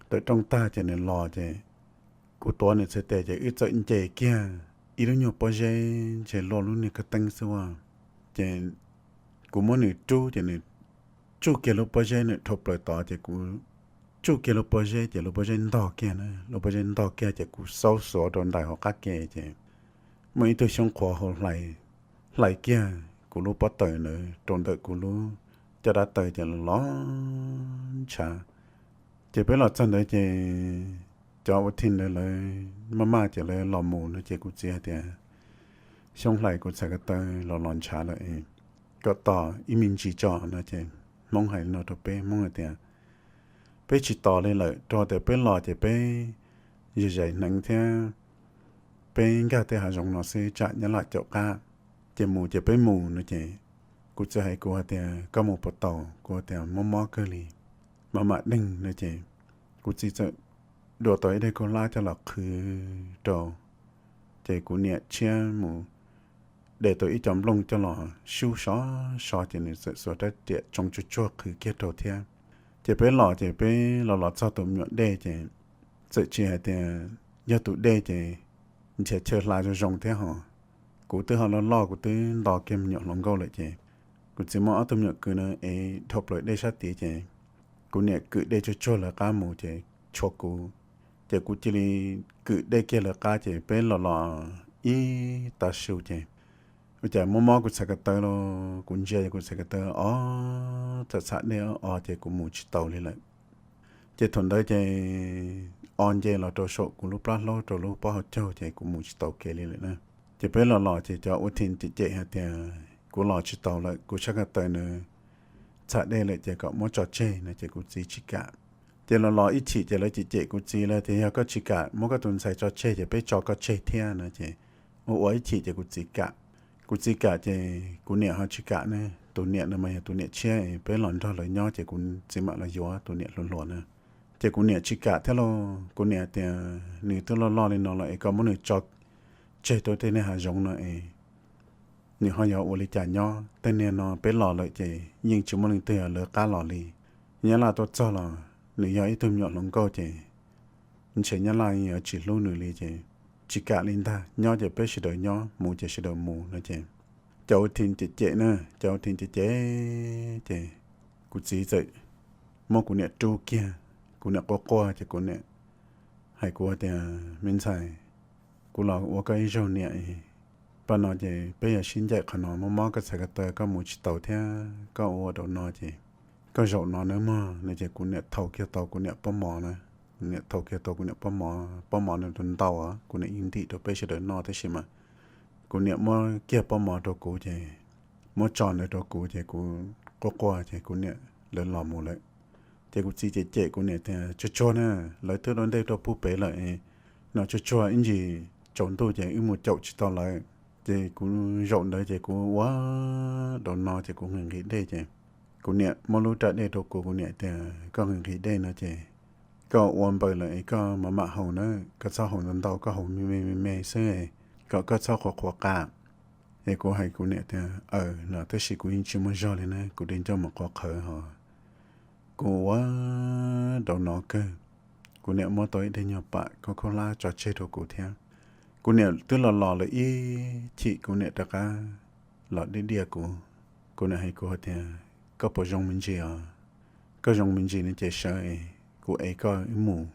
tawm rooj tag ces nws los ces kuv tuav nws txhais tes ces wb txawm nce kiag ib lub nyuag pob zeb ntshe luaj lub niag kab teeb xwb a. Ces kuv muab nws rub ces nws tsuj kiag lub pob zeb, nws dhau plaws tod ces kuv tsuj kiag lub pob zeb ces lub pob zeb ntog kiag na, lub pob zeb ntog kiag ces kuv xaub xuav rau ntais hauv qab ke ces muaj ib tug xyoob qhuav hau hlais kiag kuv lub pob taws ntawd rau ntawm kuv lub caj dab taw ces los los ntshav. Ces peb los txog ntawd ces cov ua thij ntawd lawv maj maj ces lawv los mus no ces kuv txiv hais tias, xyoob hlais kuv txhais ko taw los los ntshav lawm, kom tos ib me ntsis tso no ces Hmoob hais li no rau peb, Hmoob hais tias, peb tsis tos li lawm, rau tias peb los ces peb zais hneev thiab peb nkag tej hav zoov no xwb tsam nyab laj caum qab, ces mus ces peb mus no ces kuv txiv hais kuv hais tias, koj mus puas tau? Kuv tias, mob mob kawg li, maj mam deeg no ces kuv txiv txawm dua tau ib daim khaub hlab coj los qhwv rau. Ces kuv niam tshiab mus de tau ib co nplooj coj los sub sov so ces nws txawm xuas rab riam tsoo tsuag tsuag qhwv kiag rau thiab. Ces peb los ces peb los los txog tus me nyuam dej ces txawm tsis hais tias yog tus dej ces nrhiav chaw hla zoo zoo thiab ho. Kuv twb ho loj loj, kuv twb nto kiag me nyuam hluas nkauj lawm ces kuv txiv muab ob tug me nyuam kwv no ev dhau plaws dej sab tid ces kuv niam kwm dej tsuag tsuag lawv qab mus ces tshuav kuv. Ces kuv cia li kwm dej kiag lawv qab ces peb los los ib tav su ces ua cas mob mob kuv txhais ko taw los kuv ntsia kuv txhais ko taw o, txham txham dej o ces kuv mus tsis tau li lawm. Ces thaum ntawd ces o nce los rau saum kuv lub plab hlaub rau lub pob hauv caug ces kuv mus tsis tau kev li lawm na. Ces peb los los ces cov ua thij cem cem hais tias kuv los tsis tau lawm, kuv txhais ko taw nws txham dej lawm ces kom muab tso tseg no ces kuv txiv tsis kam. Ces los los ib chim ces lawv cem cem kuv txiv lawv tias yog koj tsis kam muab koj tus ntxhais tso tseg ces peb tso koj tseg thiab no ces ua ua ib chim ces kuv txiv kam. Kuv txiv kam ces kuv niam ho tsis kam ne, tus niam no mas yog tus niam tshiab, peb los nrog lawv nyob ces kuv txiv mam los yuav tus niam hluas hluas na. Ces kuv niam tsis kam thiab lauj, kuv niam tias nws twb loj loj li no los es koj muab nws tso tseg rau tej niag hav zoov no es nws ho yuav ua li cas nyob? Tej niag no peb los lawm ces yeej tsis muaj leej twg yog lawv qab los li. Nyab laj tuaj txog los nws yog ib tug me nyuam hluas nkauj ces ntshe nyab laj yuav tsis hlub nws li ces tsis kam li ntag, nyob ces peb sawv daws nyob, mus ces sawv daws mus no ces cov ua thij cem cem na, cov ua thij cem cem ces kuv txiv txawm muab kuv niam rub kiag, kuv niam quaj quaj ces kuv niam hais kuv tias me ntxhais, kuv los ua koj ib zaug niam, paj no ces peb yog sib ncaim qhov no mob mob koj txhais ko taw koj mus tsis tau thiab koj ua daus no ces koj zaum no nawb mog no ces kuv niam thau kiag tau kuv niam pob mov na, kuv niam thau kiag tau kuv niam pob mov, pob mov nws ntau ntau, kuv niam yeej ntim rau peb sawv daws noj tab sis mas kuv niam muab kiag pob mov rau kuv ces muab tso ntawd rau kuv ces kuv quaj quaj ces kuv niam lawv los mus lawm. Ces kuv txiv cem cem kuv niam tias tsuag tsuag na, lawv twb dua ntej rau pub pem lawm, no tsuag tsuag ib ntsis tsaus ntuj ces wb mus caum tsis tau lawv. Ces kuv zaum ntawd ces kuv ua daus no ces kuv nqhis nqhis dej ces kuv niam muab lub raj dej rau kuv, kuv niam tias koj nqhis nqhis dej no ces koj ua npaws lawm es koj mam mam haus na, koj txhob haus ntau ntau, koj haus me me me me xwb, kom koj txhob qhuav qhuav qa. Es kuv hais kuv niam tias aws no tab sis kuv yeej tsis muaj zog li na, kuv de ncauj mus qhuav qhawv ho kuv ua daus no kawg. Kuv niam muab tau ib daim nyuag pam khaub khaub hlab tso tseg rau kuv thiab. Kuv niam twb los los lawm ib chim kuv niam rov qab los diaj diaj kuv. Kuv niam hais kuv hais tias koj puas zoo me ntsis os? Koj zoo me ntsis no ces sawv es kuv ev koj wb mus.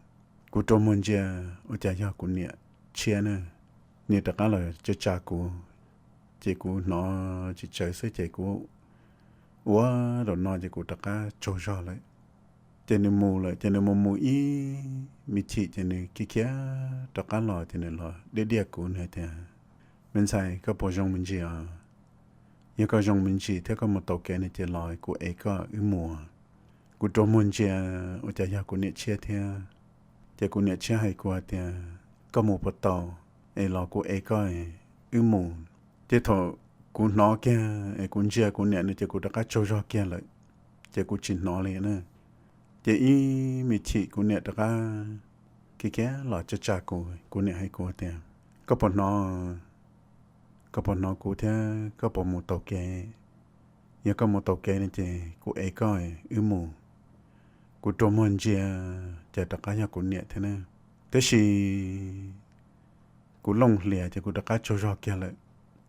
Kuv rua muag ntsia ua cas yog kuv niam tshiab na, nws rov qab los tsa tsa kuv, ces kuv hnov tsis tsawv xwb ces kuv ua rau no ces kuv rov qab tsaug zog lawm. Ces nws mus lawm, ces nws mus mus ib me chim ces nws khiav khiav rov qab los ces nws los diaj diaj kuv, nws hais tias, Me ntxhais, koj puas zoo me ntsis os? Yog koj zoo me ntsis thiab koj mus tau kev no ces los kuv ev koj wb mus. Kuv rua muag ntsia ua cas yog kuv niam tshiab thiab. Ces kuv niam tshiab hais kuv hais tias, Koj mus puas tau? Es los kuv ev koj wb mus. Ces thaum kuv hnov kiag es kuv ntsia kuv niam no ces kuv rov qab tsaug zog kiag lawm, ces kuv tsis hnov li na. Ces ib me chim kuv niam rov qab khiav khiav los tsa tsa kuv, kuv niam hais kuv tias, Koj puas hnov, koj puas hnov kuv thiab koj puas mus tau kev? Yog koj mus tau kev no ces kuv ev koj wb mus. Kuv rua muag ntsia, ces rov qab yog kuv niam thiab na. Tab sis kuv looj hlias ces kuv rov qab tsaug zog kiag lawm.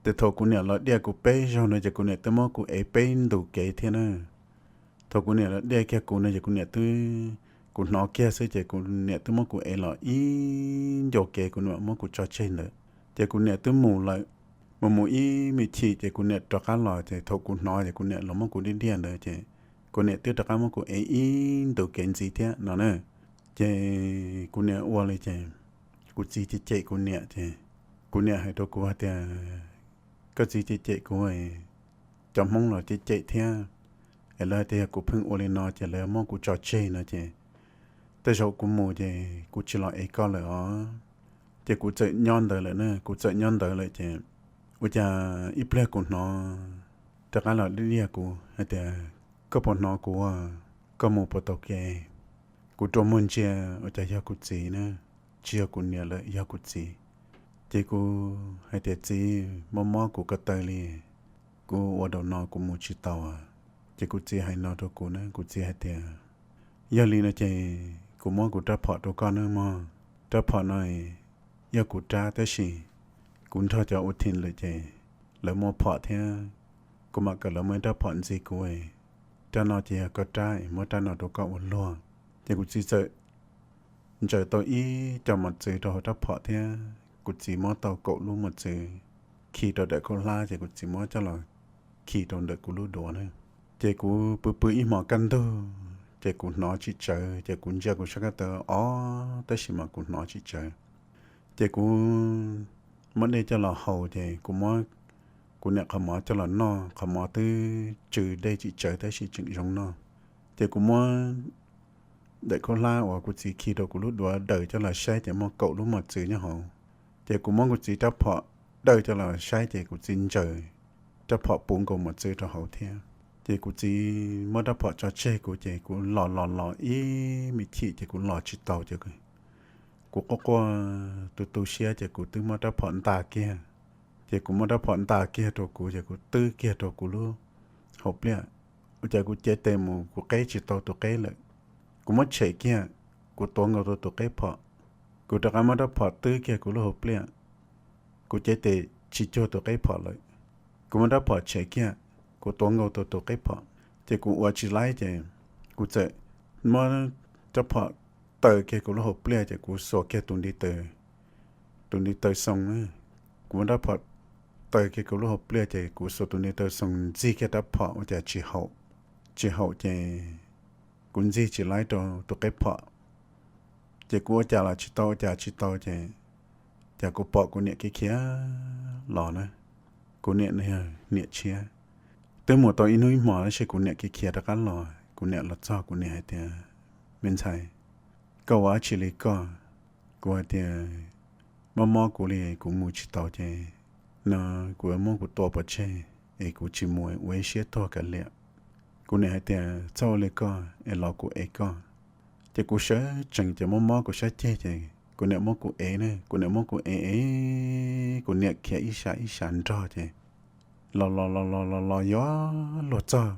Ces thaum kuv niam los diaj kuv peb zaug no ces kuv niam twb muab kuv ev peb ntus kev thiab na. Thaum kuv niam los diaj kiag kuv no ces kuv niam twb, kuv hnov kiag xwb ces kuv niam twb muab kuv ev los ib ncua kev, kuv niam muab kuv tso tseg ntawd. Ces kuv niam twb mus lawm, mus mus ib me chim ces kuv niam rov qab los, ces thaum kuv hnov ces kuv niam los muab kuv diaj diaj ntawd ces kuv niam twb rov qab muab kuv ev ib ntus kev ntxiv thiab no na. Ces kuv niam ua li ces kuv txiv cem cem kuv niam ces kuv niam hais rau kuv hais tias, Koj txiv cem cem kuv, cov Hmoob los cem cem thiab, es lawv hais tias yog kuv pheej ua li no ces lawv muab kuv tso tseg no ces tej zaum kuv mus ces kuv tsis los ev koj lawm os. Ces kuv txawm nyob ntawd lawm na, kuv txawm nyob ntawd lawm ces ua cas ib pliag kuv hnov rov qab los diaj diaj kuv hais tias, Koj puas hnov kuv? Koj mus puas tau kev? Kuv rua muag ntsia ua cas yog kuv txiv na, tsis yog kuv niam lawm, yog kuv txiv. Ces kuv hais tias, Txiv, mob mob kuv ko taw li, kuv ua rau no kuv mus tsis tau. Ces kuv txiv hais no rau kuv na, kuv txiv hais tias, Yog li no ces kuv muab kuv rab phom rau koj nawb mog. Rab phom no yog kuv rab tab sis kuv nrog cov ua thim lawm ces lawv muaj phom thiab, kuv mam kom lawv muab ib rab phom ntxiv kuv. Rab no ces yog koj rab, muab rab no rau koj ua luag. Ces kuv txiv txawm ntsaws tau ib co mos txwv rau hauv rab phom thiab kuv txiv muab tau kaum lub mos txwv khi rau daim khaub hlab ces kuv txiv muab coj los khi rau ntawm kuv lub duav na. Ces kuv pw pw ib hmos kaj ntug ces kuv hnov tsis tsawv, ces kuv ntsia kuv sab kab taw ob tab sis mas kuv hnov tsis tsawv. Ces kuv muab dej coj los haus ces kuv muab kuv niam qhov mov coj los noj, qhov mov twb tsw dej tsis tsawv tab sis tseem zoo noj. Ces kuv muab daim khaub hlab uas kuv txiv khi rau kuv lub duav daws coj los saib ces muaj kaum lub mos txwv nyob hauv. Ces kuv muab kuv txiv rab phom daws coj los saib ces kuv txiv ntsaws rab phom puv nkaus mos txwv rau hauv thiab. Ces kuv txiv muab rab phom tso tseg kuv ces kuv los los los ib me chim ces kuv los tsis tau ces kuv quaj quaj tu tu siab ces kuv twb muab rab phom nta kiag. Ces kuv muab rab phom nta kiag rau kuv ces kuv twb kiag rau kuv lub hauv pliaj. Ua cas kuv cev tes mus kuv qeb tsis tau tus qeb lawm. Kuv muab tshem kiag, kuv tuav nkaus tau tus qeb phom. Kuv rov qab muab rab phom twb kiag kuv lub hauv pliaj, kuv cev tes tsis cuag tus qeb phom lawm. Kuv muab rab phom tshem kiag, kuv tuav nkaus tau tus qeb phom. Ces kuv ua tsis laib ces kuv txawm muab rab phom taw kiag kuv lub hauv pliaj ces kuv xuas kiag tus ntiv taw, tus ntiv taw xoo na. Kuv muab rab phom taw kiag kuv lub hauv pliaj ces kuv xuas tus ntiv taw xoo ntxig kiag rab phom ua cas tsis haum, tsis haum ces kuv ntxig tsis laib rau tus qeb phom. Ces kuv ua cas los tsis tau, ua cas tsis tau ces, ces kuv pom kuv niam khiav khiav los na. Kuv niam no yog niam tshiab. Twb mus tau ib hnub ib hmos tab sis kuv niam khiav khiav rov qab los, kuv niam los txog kuv niam hais tias, Me ntxhais, koj ua dab tsi li koj? Kuv hais tias, Mob mob kuv li kuv mus tsis tau ces no kuv yuav muab kuv tua pov tseg es kuv tsis mus ua ib siab tuag kav liam. Kuv niam hais tias, Txhob ua li koj es los kuv ev koj. Ces kuv sawv tsees ces mob mob kuv sab ceg ces kuv niam muab kuv ev na, kuv niam muab kuv ev ev, kuv niam khiav ib sab ib sab nrog ces los los los los los los yuav luag txog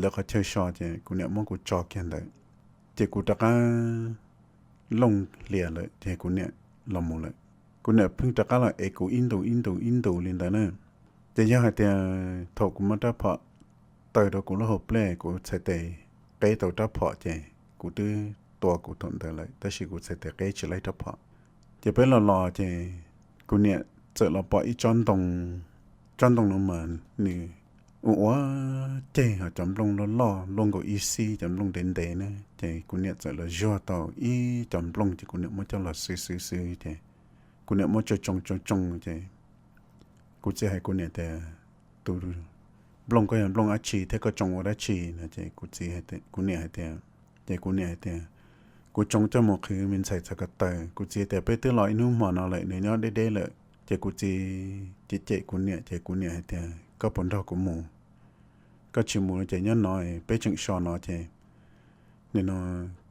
lawv qhov chaw so ces kuv niam muab kuv tso kiag ntawd. Ces kuv rov qab looj hlias lawm ces kuv niam los mus lawm. Kuv niam pheej rov qab los ev kuv ib ntus ib ntus ib ntus li ntawd na. Ces yog hais tias thaum kuv muab rab phom taw rau kuv lub hauv pliaj kuv txhais tes qeb tau rab phom ces kuv twb tua kuv thaum ntawd lawm tab sis kuv txhais tes qeb tsis laib rab phom. Ces peb los los ces kuv niam txawm los pom ib tsob ntoo, tsob ntoo no mas nws ua ua ceg, ho cov nplooj loj loj luaj nkaus ib xib, cov nplooj ntev ntev na. Ces kuv niam txawm los zuag tau ib cov nplooj ces kuv niam muab coj los xwb xwb xwb ces kuv niam muab tsoo tsoo tsoo tsoo ces kuv txiv hais kuv niam tias, tus nplooj koj yog nplooj dab tsi thiab koj tsoo ua dab tsi no? Ces kuv txiv, kuv niam hais tias, ces kuv niam hais tias, kuv tsoo coj mus qhwv me ntxhais txhais ko taw. Kuv txiv tias, peb twb los ib hnub hmo no lawm, nws nyob deb deb lawm. Ces kuv txiv cem cem kuv niam ces kuv niam hais tias, koj puas nrog kuv mus? Koj tsis mus ces nyob no, peb tseem so no ces nim no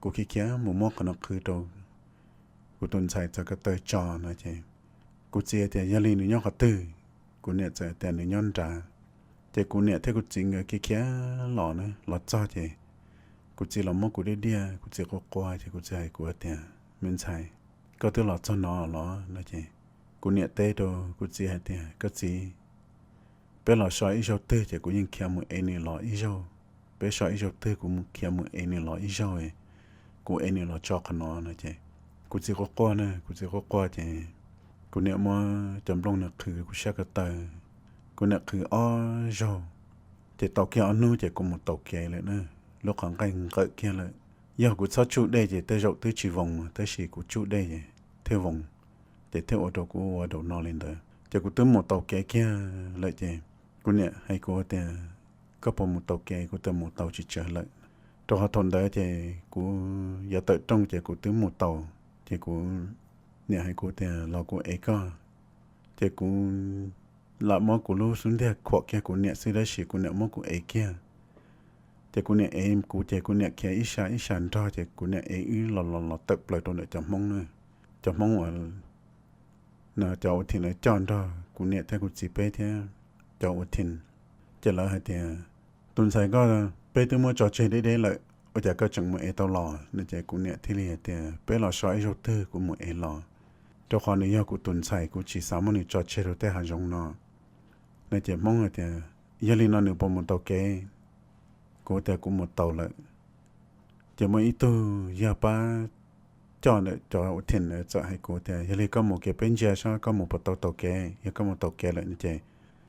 kuv khiav khiav mus muab qhov no qhwv rau kuv tus ntxhais txhais ko taw tso no ces kuv txiv tias, yog li nws nyob qhov twg? Kuv niam txawm tias nws nyob nrad. Ces kuv niam thiab kuv txiv nkawd khiav khiav los na, los txog ces kuv txiv los muab kuv diaj diaj, kuv txiv quaj quaj ces kuv txiv hais kuv tias, me ntxhais, koj twb los txog no los no ces kuv niam teb rau kuv txiv hais tias, koj txiv, peb los so ib zaug twg ces kuv yeej khiav mus ev nws los ib zaug. Peb so ib zaug twg kuv mus khiav mus ev nws los ib zaug, kuv ev nws los tso qhov no no ces kuv txiv quaj quaj na, kuv txiv quaj quaj ces kuv niam muab cov nplooj no qhwv kuv sab ko taw. Kuv niam qhwv ob zaug ces tau kiag ob hnub ces kuv mus taus kev lawm na. Lub qhov nqaij nqawm kiag lawm. Yog kuv txhob tsuj dej ces tej zaum twb tsis voos, tab sis kuv tsuj dej thiaj voos, ces thiaj ua rau kuv ua daus no li ntawd. Ces kuv twb mus taus kev kiag lawm ces kuv niam hais kuv tias, koj puas mus taus kev? Kuv tias mus tau tsis tsawg lawm. Rau qhov thaum ntawd ces kuv yuav tawm rooj ces kuv twb mus taus. Ces kuv niam hais kuv tias los kuv ev koj. Ces kuv lam muab kuv lub xub ntiag khuam kiag kuv niam xwb tab sis kuv niam muab kuv ev kiag. Ces kuv niam ev kuv ces kuv niam khiav ib sab ib sab nrog ces kuv niam ev wb los los los tawm plaws rau ntawm cov Hmoob na. Cov Hmoob uas cov ua thim lawv coj nrog kuv niam thiab kuv txiv peb thiab cov ua thim. Ces lawv hais tias, tus ntxhais koj peb twb muab tso tseg deb deb lawm, ua cas koj tseem mus ev tau los no? Ces kuv niam thiaj li hais tias, peb los so ib zaug twg kuv mus ev los, rau qhov nws yog kuv tus ntxhais, kuv tsis xav muab nws tso tseg rau tej hav zoov no. No ces Hmoob hais tias, yog li no nws puas mus taus kev? Kuv tias kuv mus taus lawm. Ces muaj ib tug yog pab coj ntawm cov ua thim ntawd txawm hais kuv tias, yog li koj mus kev peb ntsia saib koj mus puas tau taus kev, yog koj mus taus kev lawm no ces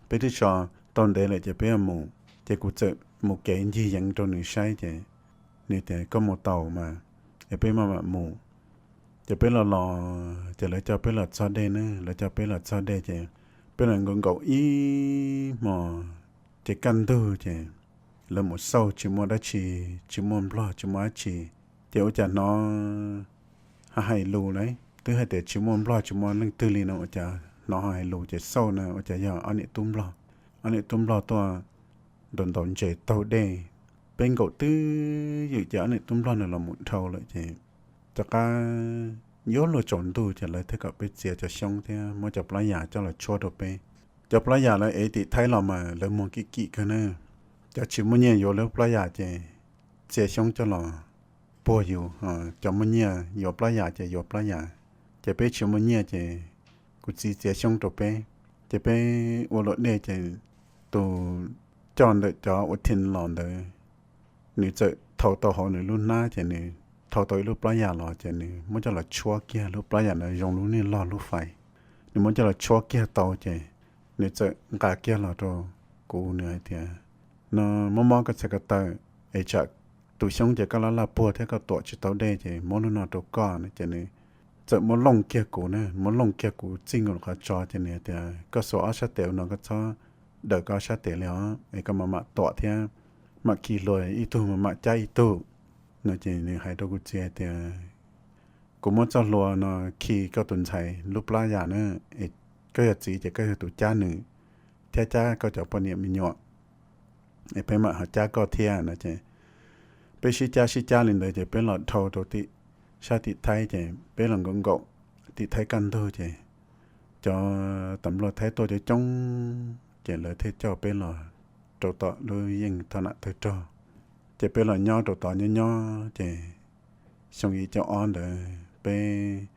peb twb so tau ntev lawm ces peb yuav mus. Ces kuv txawm mus kev ncig yeev rau nws saib ces nws tias, koj mus taus mas, es peb maj mam mus. Ces peb los los ces lawv coj peb los txog dej na, lawv coj peb los txog dej ces peb los nkaum nkaum ib hmo ces kaj ntug ces lawv mus xauj tsis muaj dab tsi, tsis muaj nplog tsis muaj dab tsi. Ces ua cas hnov hais lus lawm, twb hais tias tsis muaj nplog tsis muaj leej twg li no ua cas hnov hais lus ces xauj na ua cas yog ob niam tub nplog. Ob niam tub nplog tuaj ntaus ntaus ntses taug dej. Peb nkaum twb ywm ces ob niam tub nplog nws los mus dhau lawm ces rov qab yuav luag tsaus ntuj ces lawv thiaj kom peb txiav cov xyoob thiab muab cov plab yas coj los tshuab rau peb. Cov plab yas lawv ev tim Thaib los mas lawv muag kim kim kawg na. Cov tsis muaj nyiaj yuav lub plab yas ces txiav xyoob coj los puag yus, cov muaj nyiaj yuav plab yas ces yuav plab yas. Ces peb tsis muaj nyiaj ces kuv txiv txiav xyoob rau peb. Ces peb ua luam dej ces tus coj ntawm cov ua thim los ntawd nws txawm thau tau hauv nws lub hnab ces nws thau tau ib lub plab yas los ces nws muab coj los tshuab kiag lub plab yas ntawd zoo lub niag log lub fais. Nws muab coj los tshuab kiag tau ces nws txawm nqa kiag los rau kuv, nws hais tias, no, mob mob koj txhais ko taw es tsam tus xyoob ces koj laj laj puag thiab koj tuam tsis tau dej ces muab lub no rau koj no ces nws txawm muab looj kiag kuv na, muab looj kiag kuv txij nkaus qhov tso ces nws hais tias, koj xuas ob sab tes ua no, koj txhob daws koj ob sab tes li os, es koj mam mam tuam thiab mam khi hlua, ib tug mam mam cab ib tug no ces nws hais rau kuv txiv hais tias, kuv muab txoj hlua no khi koj tus ntxhais lub plab yas na, es koj yog txiv ces koj yog tus cab nws thiab cab koj cov poj niam me nyuam, es peb mam ho cab koj thiab no ces peb sib cab sib cab li ntawd ces peb los dhau rau tim sab tim Thaib ces peb los nkaum nkaum tim Thaib kaj ntug ces cov tas npluaj Thaib tuaj coob coob ces lawv thiaj coj peb los rau tom lub yeej thoj nam tawg rog. Ces peb los nyob rau tod nyob nyob ces xyoo yim caum ob ntawd peb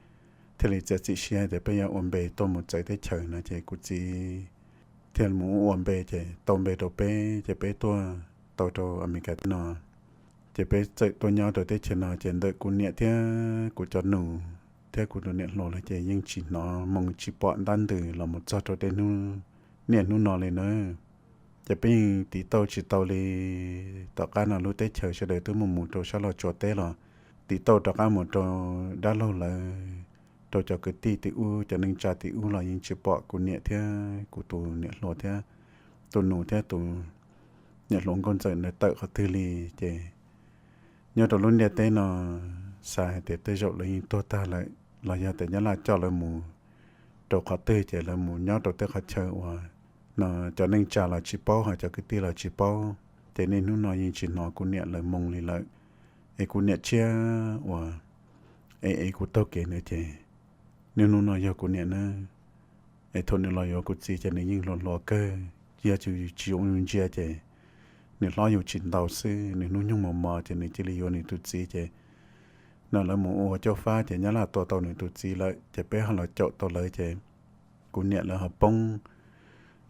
thiaj li txiav txim siab tias peb yuav ua npe tuaj mus txawv teb chaws no ces kuv txiv thiaj mus ua npe ces tau npe rau peb ces peb tuaj tau rau Amelikas teb no. Ces peb txawm tuaj nyob rau teb chaws no ces ntawm kuv niam thiab kuv cov nus thiab kuv tus niam hluas lawv ces yeej tsis hnov moo tsis pom ntab ntws los mus txog rau tej hnub niaj hnub no li na. Ces peb yeej tiv tauj tsis tau li. Tom qab no lub teb chaws sawv daws twb mus mus rau sab Los Tsuas teb los tiv tauj rov qab mus rau dab laug lawv, rau cov kwv tij tim ub, cov neej tsa tim ub los yeej tsis pom kuv niam thiab kuv tus niam hluas thiab tus nus thiab tus niam hluas nkauj ntxawm ntawd tawm qhov twg li. Ces nyob rau lub ntiaj teb no xav hais tias tej zaum lawv yeej tuag tag lawm los yog tias Nyab Laj coj lawv mus rau qhov twg ces lawv mus nyob rau tej qhov chaw uas no cov neej tsa los tsis paub hos cov kwv tij los tsis paub. Ces niaj hnub no yeej tsis hnov kuv niam lawv moo li lawm. Es kuv niam tshiab uas es es kuv taug kev ntawd ces niaj hnub no yog kuv niam na. Es thaum nws los yuav kuv txiv ces nws yeej hluas hluas kawg, yog tsis, tsis zoo ntsia ces nws hlob yus tsis ntau xwb, nws hnub nyoog mos mos ces nws cia li yuav nws tus txiv ces no lawv mus ua caub fab ces Nyab Laj tua tau nws tus txiv lawm ces peb ho los caum tau lawv ces kuv niam lawv ho poob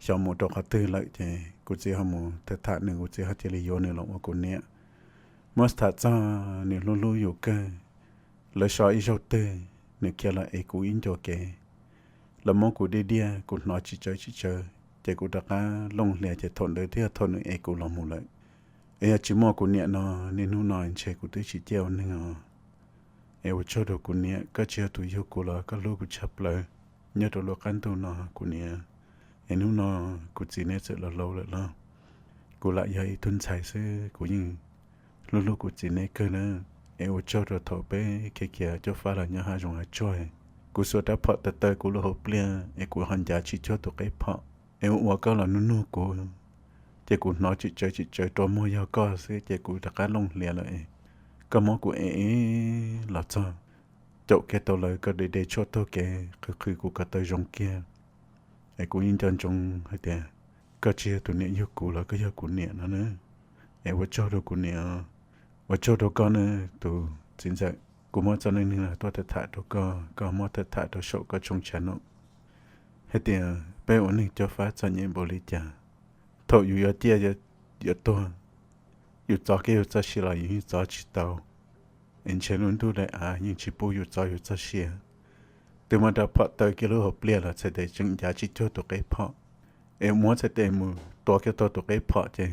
xyov mus rau qhov twg lawm ces kuv txiv ho mus tham tham nws, kuv txiv ho cia li yuav nws los ua kuv niam. Muab tham txog nws hlub hlub yus kawg, lawv so ib zaug twg nws khiav los ev kuv ib ncua kev, lawv muab kuv diaj diaj kuv hnov tsis tsawv tsis tsawv ces kuv rov qab looj hlias ces thaum ntawd thiaj thaum nws ev kuv los mus lawm. Es yog tsis muaj kuv niam no niaj hnub no ntshe kuv twb tsis ciaj ua neeg os. Es ua tsaug rau kuv niam, koj tsis yog tus yug kuv los koj hlub kuv tshaj plaws nyob rau lub qab ntuj no kuv niam. Es hnub no kuv txiv neb txawm laus laus lawm los kuv lam yog ib tug ntxhais xwb kuv yeej hlub hlub kuv txiv neb kawg na. Es ua tsaug rau thaum peb khiav khiav caub fab los nyob hav zoov hav tsuag, kuv xuas rab phom taw taw kuv lub hauv pliaj es kuv ho ncav tsis cuag tus qeb phom. Es ua ua koj los nug nug kuv, ces kuv hnov tsis tsawv tsis tsawv rua muag yog koj xwb ces kuv rov qab looj hlias lawm. Koj muab kuv ev ev los txog caum kiag tau lawv kom de de tshuaj taug kev qhwv qhwv kuv ko taw zoo kiag. Es kuv yeej nco ntsoov hais tias koj tsis yog tus niam yug kuv los koj yog kuv niam no na. Es ua tsaug rau kuv niam, ua tsaug rau koj na tus txiv ntxawm. Kuv muab txoj neej neeg no tuaj tham tham rau koj, koj muab tham tham rau saum koj tshooj channel hais tias peb ua neeg caub fab txom nyem npaum li cas. Thaum yus yuav ciaj yuav tuag, yus txov kiag yus txoj sia los yus yeej txov tsis tau. Es ntshe lub ntuj daim av yeej tsis pub yus txov yus txoj sia. Twb muab rab phom taw kiag lub hauv pliaj los txhais tes tseem ncav tsis cuag tus qeb phom. Es muab txhais tes mus tua kiag tau tus qeb phom ces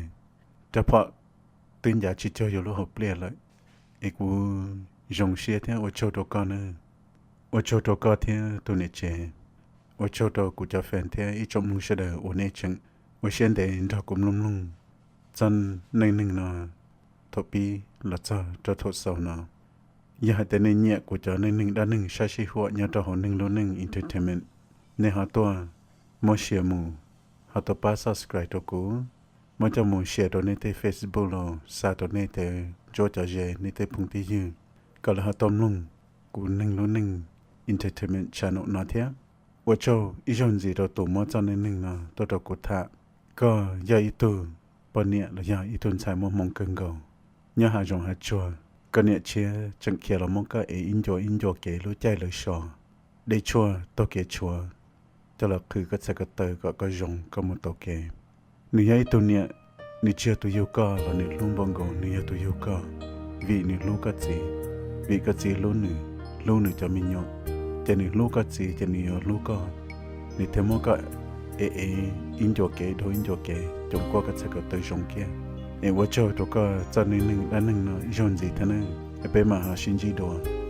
rab phom twb ncav tsis cuag yus lub hauv pliaj lawm. Es kuv zoo siab thiab ua tsaug rau koj na. Ua tsaug rau koj thiab tus niam tsev. Ua tsaug rau kuv cov fan thiab ib tsoom mloog sawv daws uas nej tseem ua siab ntev nrog kuv mloog mloog txoj neej neeg no thaum pib los txog rau thaum xaus no. Yog hais tias nej nyiam kuv cov neej neeg dab neeg sab sij huam nyob rau hauv Neeg Lub Neej Entertainment, nej ho tuaj muab share mus, ho tuaj pab subscribe rau kuv, muab coj mus share rau nej tej Facebook los xa rau nej tej ntsuab cov ze, nej tej phooj tej ywg, kom lawv ho tuaj mloog kuv Neeg Lub Neej Entertainment channel no thiab. Ua tsaug ib zaug ntxiv rau tus muab txoj neej neeg no tuaj rau kuv tham. Koj yog ib tug poj niam los yog ib tug ntxhais muaj hmoo kawg nkaus nyob hav zoov hav tsuag, koj niam tshiab tseem khiav los muab koj ev ib ncua ib ncua kev lub caij lawv so, de tshuaj taug kev tshuav coj los qhwv koj txhais ko taw kom koj zoo koj mus tau kev. Nws yog ib tug niam, nws tsis yog tus yug koj los nws hlub npaum nkaus nws yog tus yug koj, vim nws hlub koj txiv, vim koj txiv hlub nws, hlub nws cov me nyuam, ces nws hlub koj txiv ces nws yuav hlub koj, nws thiaj muab koj ev ev ib ncua kev dhau ib ncua kev coom kuaj koj txhais ko taw zoo kiag. Es ua tsaug rau koj txoj neej neeg dab neeg no ib zaug ntxiv thiab nawb, es peb mam ho sib ntsib dua.